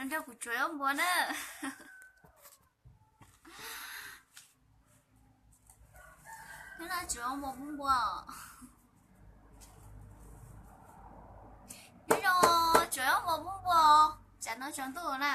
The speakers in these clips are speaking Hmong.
Nrog kuv tsuav zaub npua na. Nyob no tsuav zaub npua pub npua. Nyob zoo, tsuav zaub npua pub npua. Tsam no tsaus ntuj na.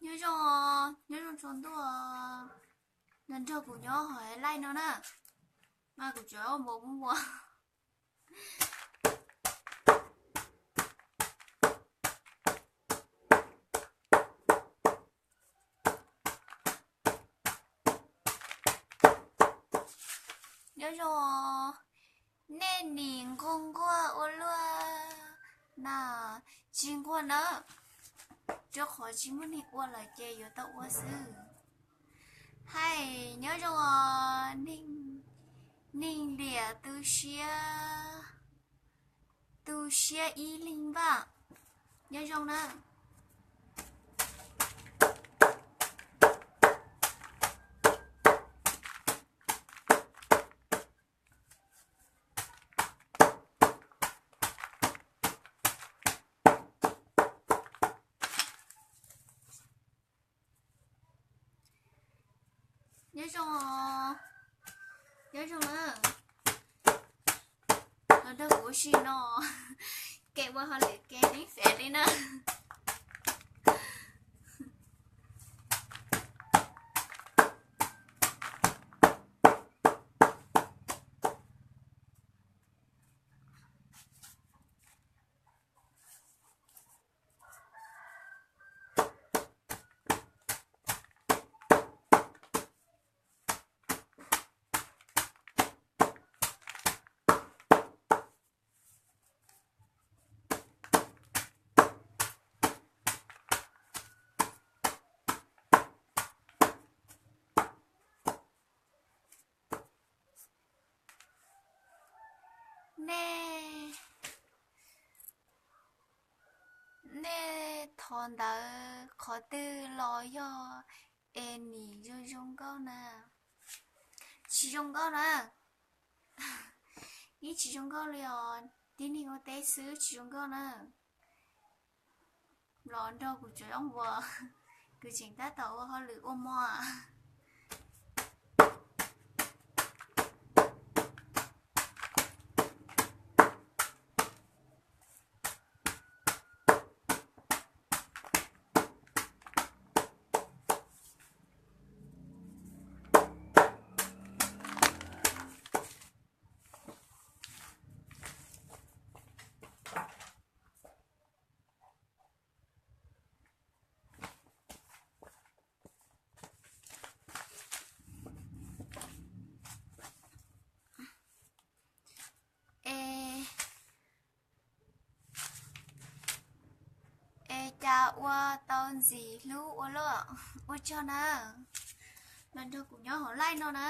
Nyob zoo, nyob zoo tsaus ntuj. Nrog kuv nyob hauv live no na. Mas kuv tsuav zaub npua pub npua. Nyob zoo, nej nim nquag nquag ua luaj na? Tsis nquag na, rau qhov tsis muaj neeg ua lawm ces yuav tau ua xwb. Hais nyob zoo os, neeg liam tu siab, tu siab ib leeg vaj. Nyob zoo na. Nyob zoo, nyob zoo na. Los nrog kuv ua si no, kev ua hauj lwm kev neeb xev li na. Nej, nej thov ntawv qhov twg los yog es nim zoo zoo nkauj na? Tsis zoo nkauj na. Ib tsis zoo nkauj li os, tib neeg ua teb xwb tsis zoo nkauj na. Los nrog kuv tsuav zaub npua, kuv tseem tab tom ua hauj lwm ua mov. Es, es cas ua tau ntxim hlub ua luaj, ua tsaug na. Los nrog kuv nyob hauv live no na.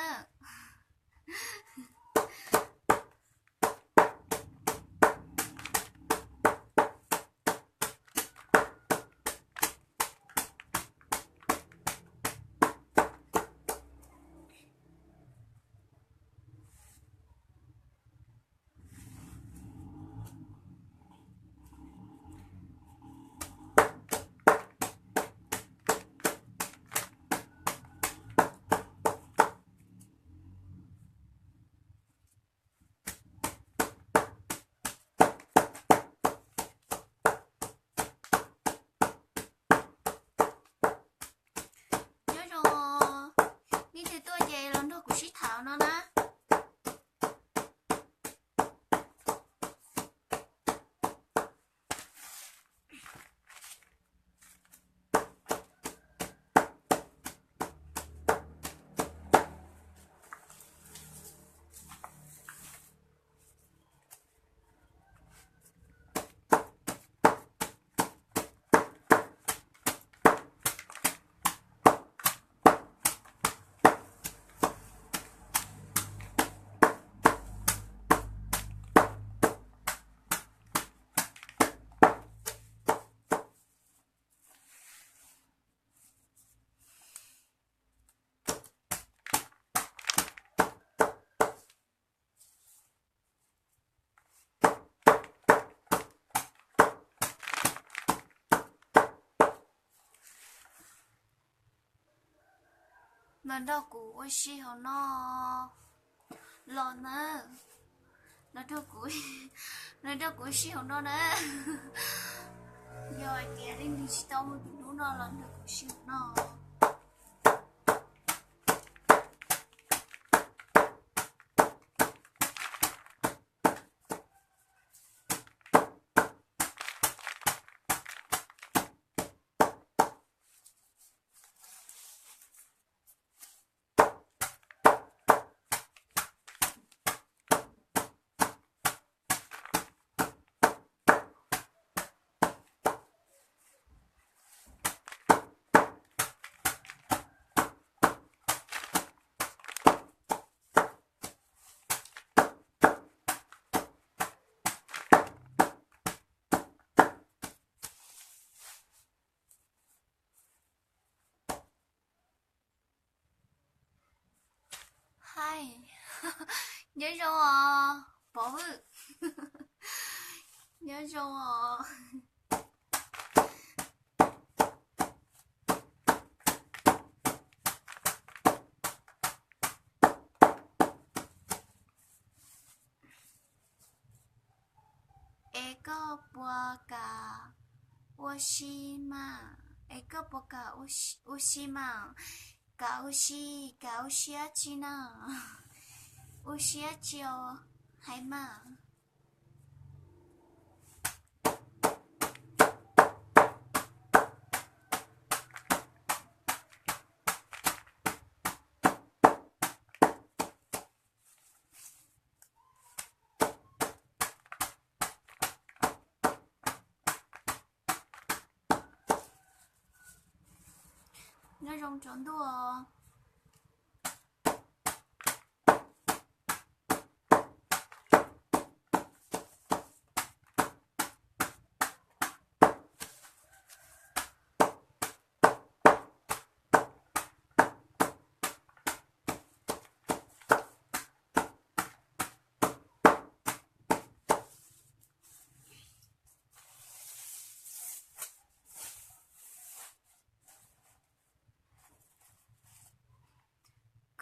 Los nrog kuv ua si hauv no los na. Los nrog kuv, los nrog kuv ua si hauv no na. Yog hais tias leej twg tsis tau muaj tus hlub no los nrog kuv ua si hauv no. Hais, nyob zoo os Pov Vwj. Nyob zoo os. Es koj puas kam ua si mas? Es koj puas kam ua si mas? Kam ua si, kam ua si dab tsi na? Ua si dab tsi os, hais mas. Nyob zoo tsaus ntuj.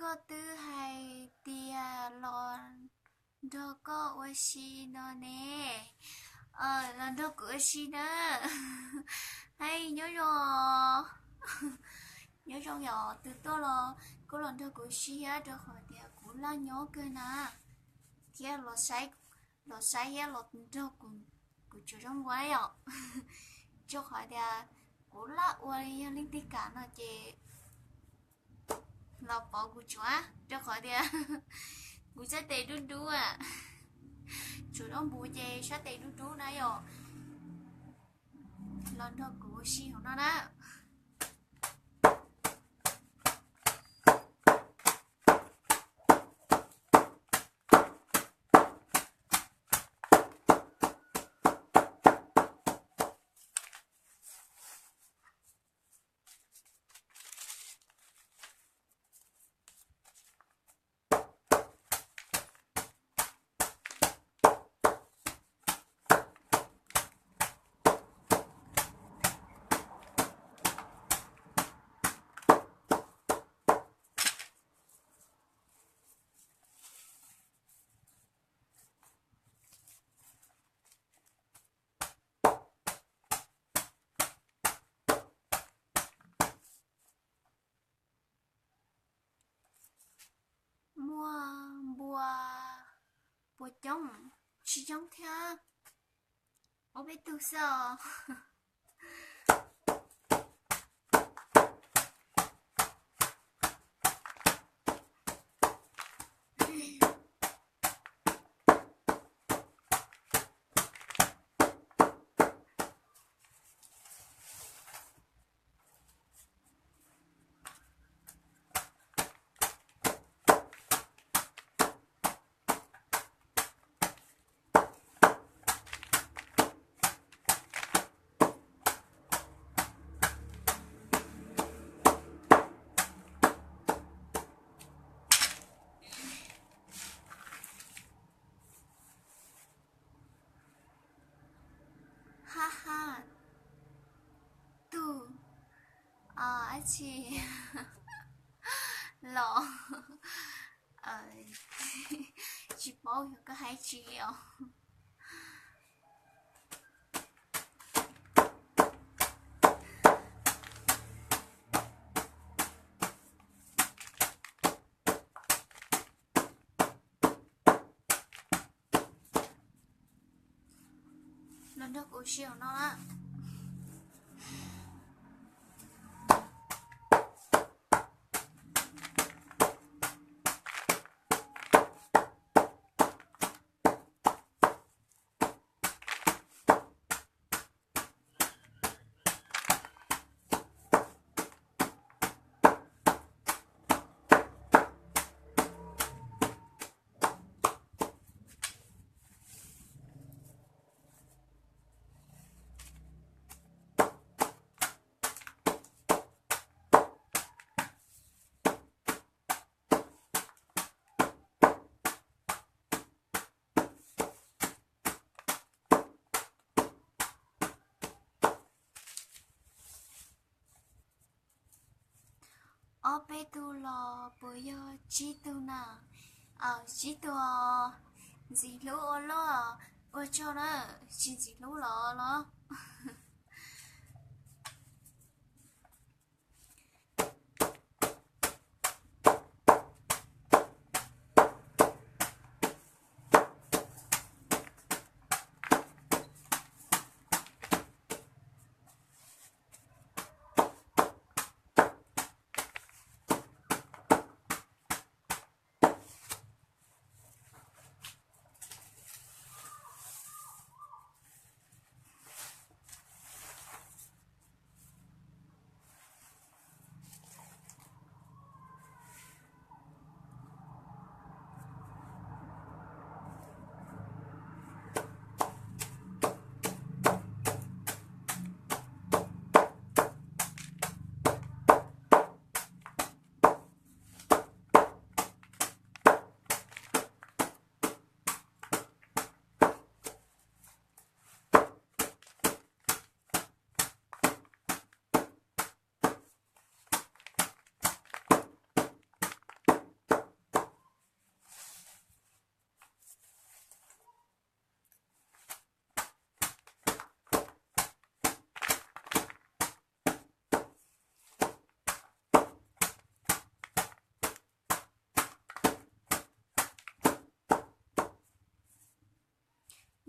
Koj twb hais tias los nrog koj ua si no ne. Los nrog kuv ua si na. Hais nyob zoo. Nyob zoo yom, tus tuaj los koj los nrog kuv ua si thiab, rau qhov tias kuv laj nyob kawg na. Thiab los saib, los saib thiab los nrog kuv, kuv tsuas zoo ua yom. Rau qhov tias kuv laj ua, yog leej twg kam no ces los pov kuv tsuav, rau qhov tias kuv sab tes dub dub. Tsuav zaub npus ces sab tes dub dub na yom. Los nrog kuv ua si hauv no na. Muaj npua puas coob? Tsis coob thiab, ob peb tug xwb os. Ha ha, tus, dab tsi? los tsis paub yog koj hais tsis os. Los nrog kuv ua si hauv no na. Ob peb tug los puas yog tsib tug na? Tsib tug. Ntxim hlub ua luaj, ua tsaug na. Tsis ntxim hlub los los.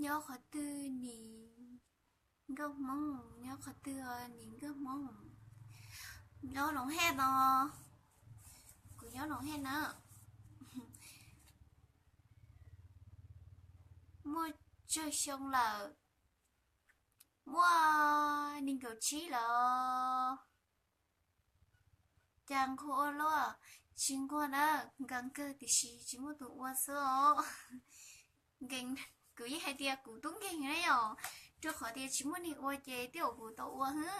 Nyob qhov twg nim nkauj hmoob? Nyob qhov twg nim nkauj hmoob? Nyob Loos Hej no. Kuv nyob Loos Hej na. Muaj tsawg xyoo lawm? Muaj nees nkaum tsib lawm. Cas nquag ua luaj? Tsis nquag na, nkees kawg tiam sis tsis muaj tus ua xwb os. Nkees, kuv yeej hais tias kuv tub nkeeg na yom, rau qhov tias tsis muaj neeg ua ces tej zaum kuv tau ua xwb.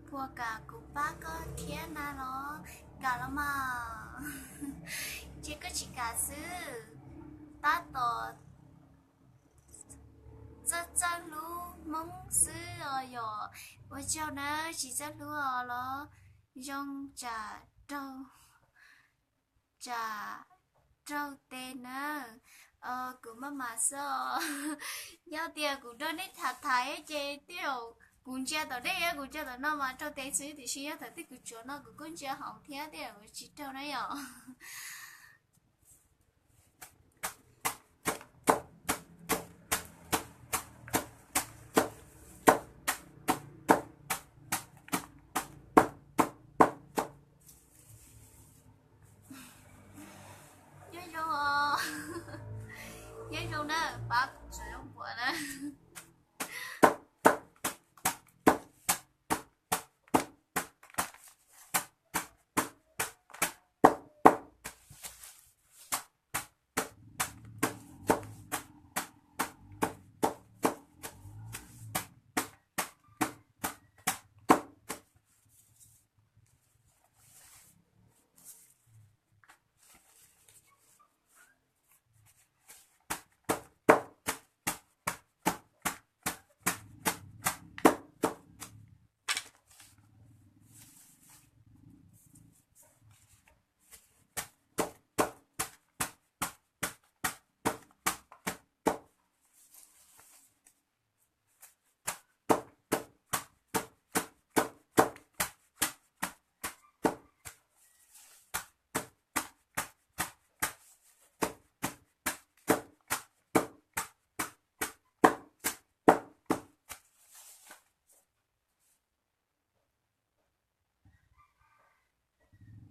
Puas kam kuv pab koj thiab na los? Kam los mas. Ces koj tsis kam xwb, tab tom txawj txawj hlub Hmoob xwb os yom. Ua tsaug na, tsis txawj hlub os los zoo tsam raug, tsam raug tes nawb. Kuv maj mam xwb os. Yog tias kuv nrog nej tham tham ces tej zaum kuv ntsia tom dej, kuv ntsia tom no mas raug tes xwb, tiam sis yog thaum twg kuv tsuav no kuv kuj ntsia hauv thiab, tej zaum tsis raug na yom. Nyob zoo os. Na, pab kuv tsuav zaub npuas na.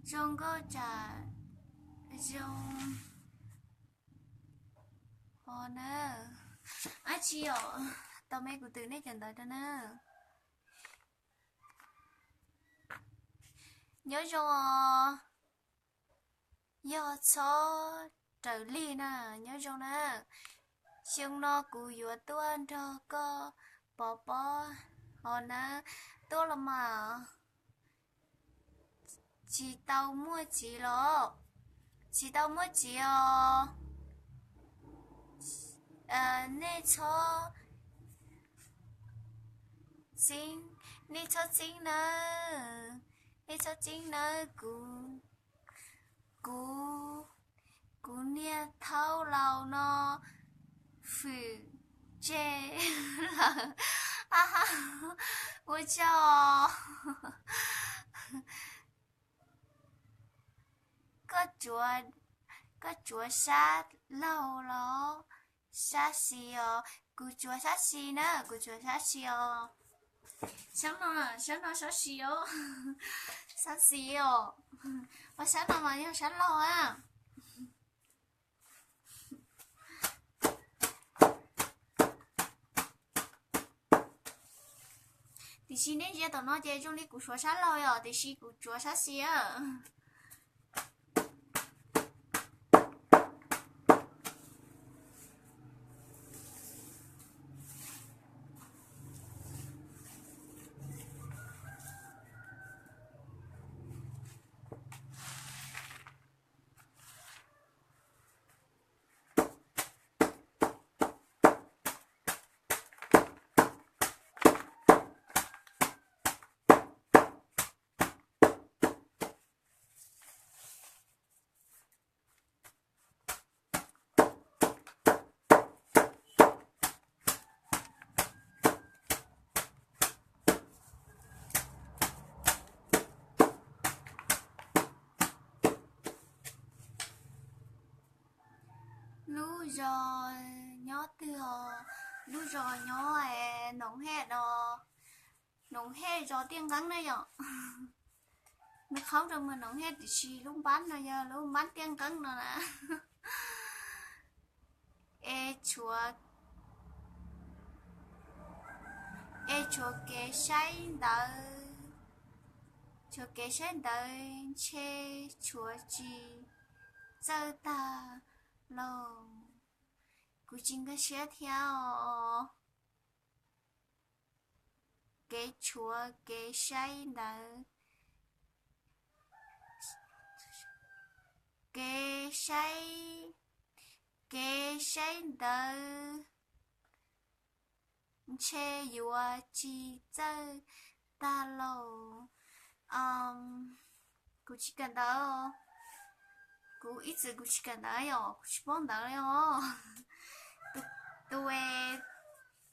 Zoo nkauj tsam zoo ho na. Ab tsi os, tau me kuv twm nej cov ntawd rau na. Nyob zoo os. Yog txhob raws lig na, nyob zoo na. Xyoo no kuv yuav tuaj nrog koj pov pob ho na. Tuaj los mas. Tsis tau muaj txiv los? Tsis tau muaj txiv os. Nej txhob txeeb, nej txhob txeeb nawb, nej txhob txeeb nawb. Kuv, kuv, kuv niag thaub laus no fwm tseg lawm. Ua tsaug. Koj tsuav, koj tsuav sab laug los sab xis os? Kuv tsuav sab xis na, kuv tsuav sab xis os. Sab no, sab no sab xis os. Sab xis os. Ua sab no mas yog sab laug a. Tiam sis nej ntsia tom no ces zoo li kuv suav sab laug os, tiam sis kuv tsuav sab xis. Lub zos nyob twg os? Lub zos nyob Noov Hej no, Noov Hej zos Tiaj Nqeeb na yom. Nws qhov rau mus Noov Hej tiam sis lub npab no yog lub npab Tiaj Nqeeb no na. Es tshuav, es tshuav kev saib ntawv, tshuav kev saib ntawv ntshe tshuav tsis txawj tag lauj. Kuv tsis nkag siab thiab os. Kev tshuav kev saib ntawv, kev saib, kev saib ntawv ntshe yuav tsis txawj tag lauj. Kuv tsis kawm ntawv, kuv ib txwm kuv tsis kawm ntawv yom, kuv tsis paub ntawv li os. Tus,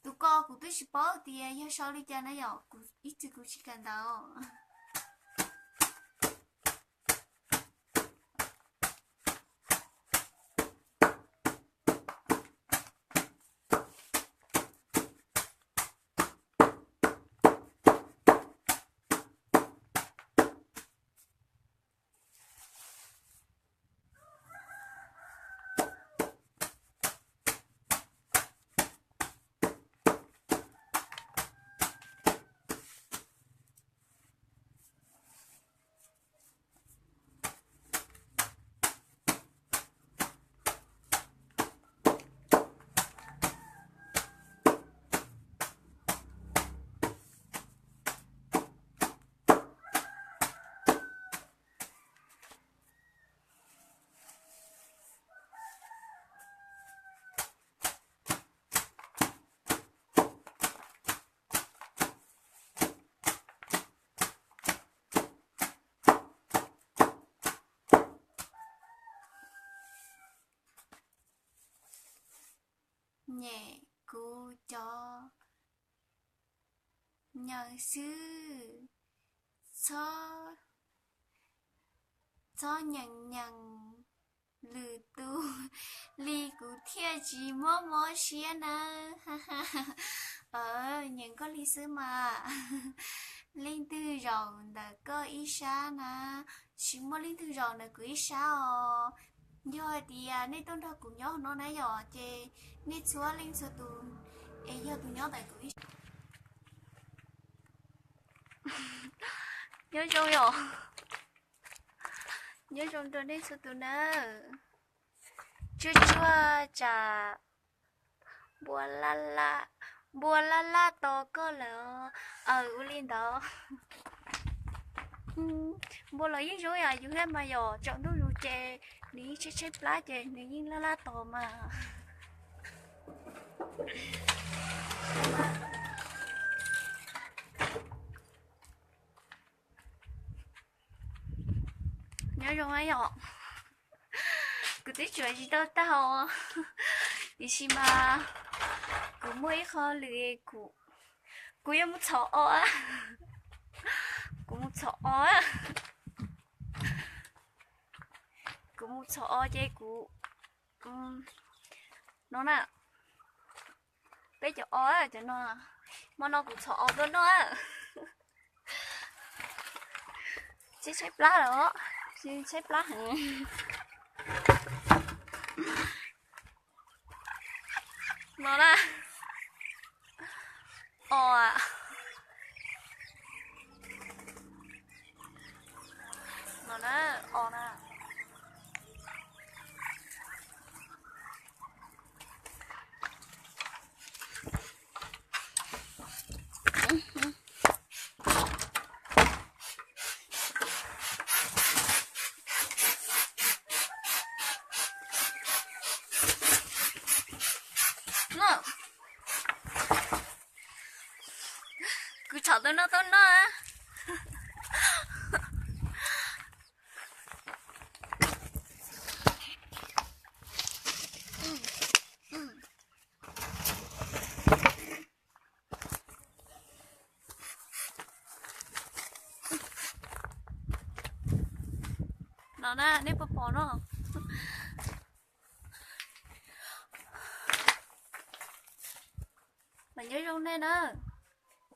tus ko kuv twb tsis paub tias yog sau li cas na yom, kuv ib txwm kuv tsis kawm ntawv. nyem kuv cov nyees xwb, txhob, txhob nyees nyees lwm tus li kuv thiaj tsis mob mob siab nawb. Nyeem koj li xwb mas. Leej twg zaum ntawm koj ib sab na? Tsis muaj leej twg zaum ntawm kuv ib sab os. Yog hais tias nej tuaj nrog kuv nyob no na yom, ces nej txhua leej txhua tus es yog tus nyob ntawm kuv ib sab. Nyob zoo yom. Nyob zoo rau nej txhua tus nawb. Tsuag tsuag tsam npua laj laj, npua laj laj tos koj lawm os. Aws, ua li ntawd. Npua los yeej zoo yam yus thiab mas yom, tsaus ntuj zus ces nws yeej tshaib tshaib plab ces nws yeej laj laj tos mas. Nyob zoo yom. Kuv twb tsuam tsis tau tag os, tiam sis mas kuv muaj ib qho lwm, kuv yuav mus txhom os. Kuv mus txhom os. Kuv mus txhom os ces kuv, no na, peb cov os cov no, hmo no kuv txhom os tuaj noj. Tshaib tshaib plab los, tshaib plab heev. No na, os, no na, os na. Kuv txhom tuaj noj tuaj noj. No na, nej puas pom no? Mas nyob zoo nej na,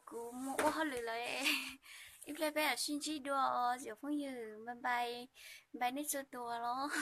kuv mus ua hauj lwm lawm, ib pliag peb mam sib ntsib dua os cov phooj ywg, bye bye, bye nej txhua tus los.